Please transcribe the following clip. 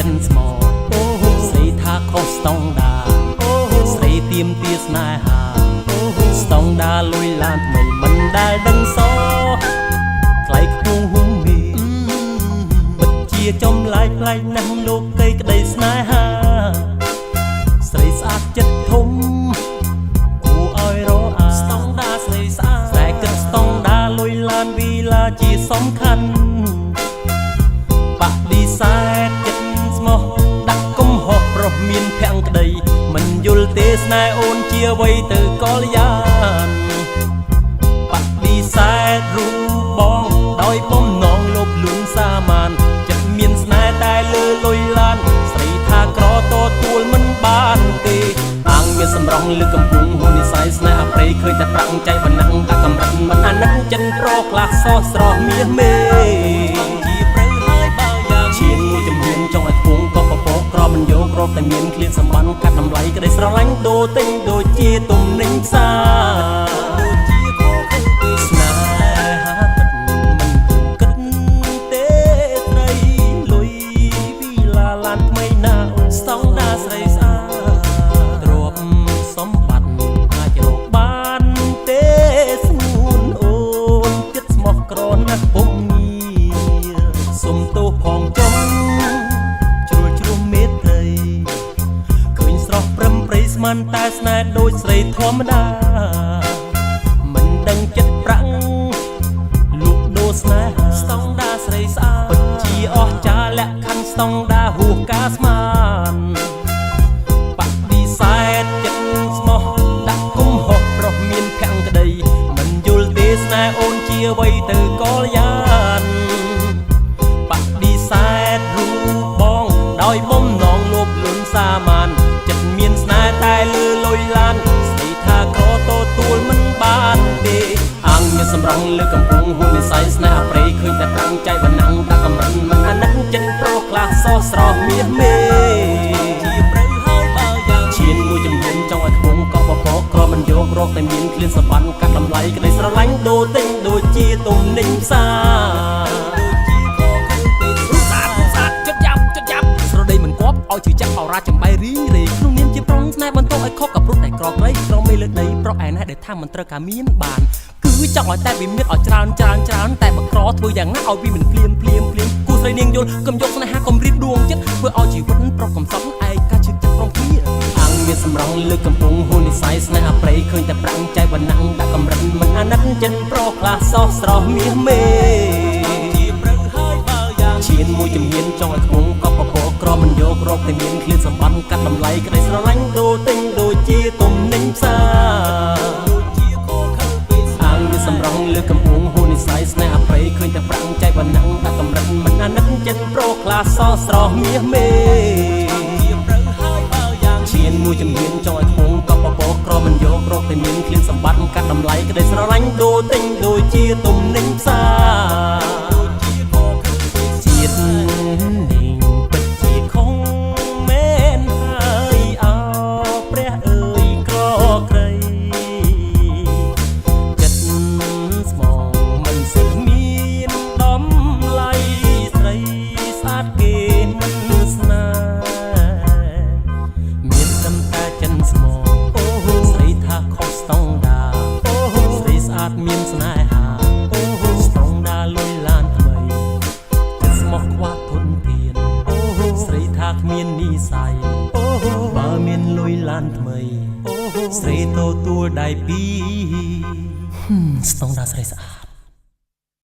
ចិនស្មោស្រីថាខុសស្តង់ដាស្រីទៀមទាស្នេហាស្តង់ដាលុយឡានថ្មីមិនដែលដឹងសថ្លៃខ្ពង់ហ៊ុំមីពិតជាចំឡែកប្លែកណាស់លោកកៃក្តីស្នេហាស្រីស្អាតចិត្តធំគួរឲ្យរអាស្តង់ដាស្រីស្អាតតែគិតស្តង់ដាលុយឡានវីឡាជាសំខាន់បដិសេធចិត្តស្មោះដាក់កំហុសប្រុសមានភក្តីមិនយល់ទេស្នេហ៍អូនជាអ្វីទៅកល្យានបដិសេធរូបបងដោយបំណងលុបលួងសាមានចិត្តមានស្នេហ៍តែលើលុយឡានស្រីថាក្រតទួលមិនបានទេអាងមានសម្រងលើកំពុងហ៊ូនិស័យស្នេហ៍អប្រៃឃើញតែប្រាំងចៃបណ្ណឹងដាក់កម្រិតមិនអាណិតចិនប្រខ្លះសោះស្រស់មាសមេឈានមួយជំហានចង់ឲ្យខ្ពងក៏ពពកក្រមិនយករកតែមានឃ្លានសម្បានកាត់តម្លៃក្តីស្រឡាញ់ដូរទិញដូចជាទំនិញផ្សារស្នេហាពិតមិនគិតទេត្រីលុយវីឡាឡានថ្មីណាស្តង់ដាស្រីស្អាតទ្រព្យសម្បត្តិអាចរកបានទេស្ងួនអូនចិត្តស្មោះក្រណាស់ពុំងារសុំទោសផងចុងជ្រួលជ្រុះមេត្រីឃើញស្រស់ព្រឹមព្រៃស្មានតែស្នេហ៍ដូចស្រីធម្មតាមិនដឹងចិត្តប្រាំងលក់ដូរស្នេហាស្តង់ដាស្រីស្អាតពិតជាអស្ចារ្យលក្ខខណ្ឌស្តង់ដាហួសការស្មានបដិសេធចិត្តស្មោះដាក់កំហុសប្រុសមានភក្តីមិនយល់ទេស្នេហ៍អូនជាអ្វីទៅកល្យានបដិសេធរូបបងដោយបំណងលោភលន់សាមានចិត្តមានស្នេហ៍តែលើលុយឡានស្រីថាក្រតទួលមិនបានទេអាងមានសម្រងលើកំពុងហ៊ុននិស័យស្នេហ៍អប្រៃឃើញតែប្រាំងចៃបណ្ណឹងដាក់កម្រិតមិនអាណិតចិនប្រុសខ្លះសោះស្រស់មាសមេឈានមួយជំហានចង់ឲ្យខ្ពងក៏ពពកក្រមិនយករកតែមានឃ្លានសម្បានកាត់តម្លៃក្តីស្រឡាញ់ដូរទិញដូចជាទំនិញផ្សារចិត្តយ៉ាប់ចិត្តយ៉ាប់ស្រដីមិនគប់ឲ្យជឿចាប់អរ៉ាចំបៃរីរេក្នុងនាមជាប្រុងស្នេហ៍បន្តឲ្យខុសกับព្រោះតែក្រក្រៃក្រមេលើដីប្រុសឯណេះដែលថាមិនត្រូវការមានបានគឺចង់ឲ្យតែវាមានឲ្យច្រើនច្រើនច្រើនតែបើក្រធ្វើយ៉ាងណាឲ្យវាមិនភ្លាមភ្លាមភ្លាមគូស្រីនាងយល់កុំយកស្នេហាកុំរៀបដួងចិត្តធ្វើឲ្យជីវិតប្រុសកំសត់ឯកាឈឺចិត្តព្រមគ្នាអាងមានសម្រងលើកំពុងហ៊ូនិស័យស្នេហ៍អប្រៃឃើញតែប្រាំងចៃបណ្ណឹងដាក់កម្រិតមិនអាណិតចិនប្រុសខ្លះសោះស្រស់មាសមេឈានមួយជំហានចង់ឲ្យខ្ពងក៏ពពកក្រមិនយករកតែមានឃ្លានសម្បានកាត់តម្លៃក្តីស្រឡាញ់ដូរទិញដូចជាទំនិញផ្សារអាងមានសម្រងលើកំពុងហ៊ូនិស័យស្នេហ៍អប្រៃឃើញតែប្រាំងចៃបណ្ណឹងដាក់កម្រិតមិនអាណិតចិនប្រុសខ្លះសោះស្រស់មាសមេឈានមួយជំហានចង់ឲ្យខ្ពងក៏ពពកក្រមិនយករកតែមានឃ្លានសម្បត្តិកាត់តម្លៃក្តីស្រឡាញ់ដូរទិញដូចជាទំនិញផ្សារជាតិនេះពិតជាខំមែនហើយអោព្រះអើយក្រក្រៃចិត្តស្មងមិនសូវមានតម្លៃស្រីស្អាតគេមិនស្នេហ៍មានត្រឹមតែចិនស្មងអូស្រីថាខុសស្តង់ដាស្រីស្អាតមានស្នេហាអូស្តង់ដាលុយឡានថ្មីស្មោះខ្វះធនធានអូស្រីថាគ្មាននិស័យអូបើមានលុយឡានថ្មីអូស្រីទទួលដៃពីរស្តង់ដាស្រីស្អាត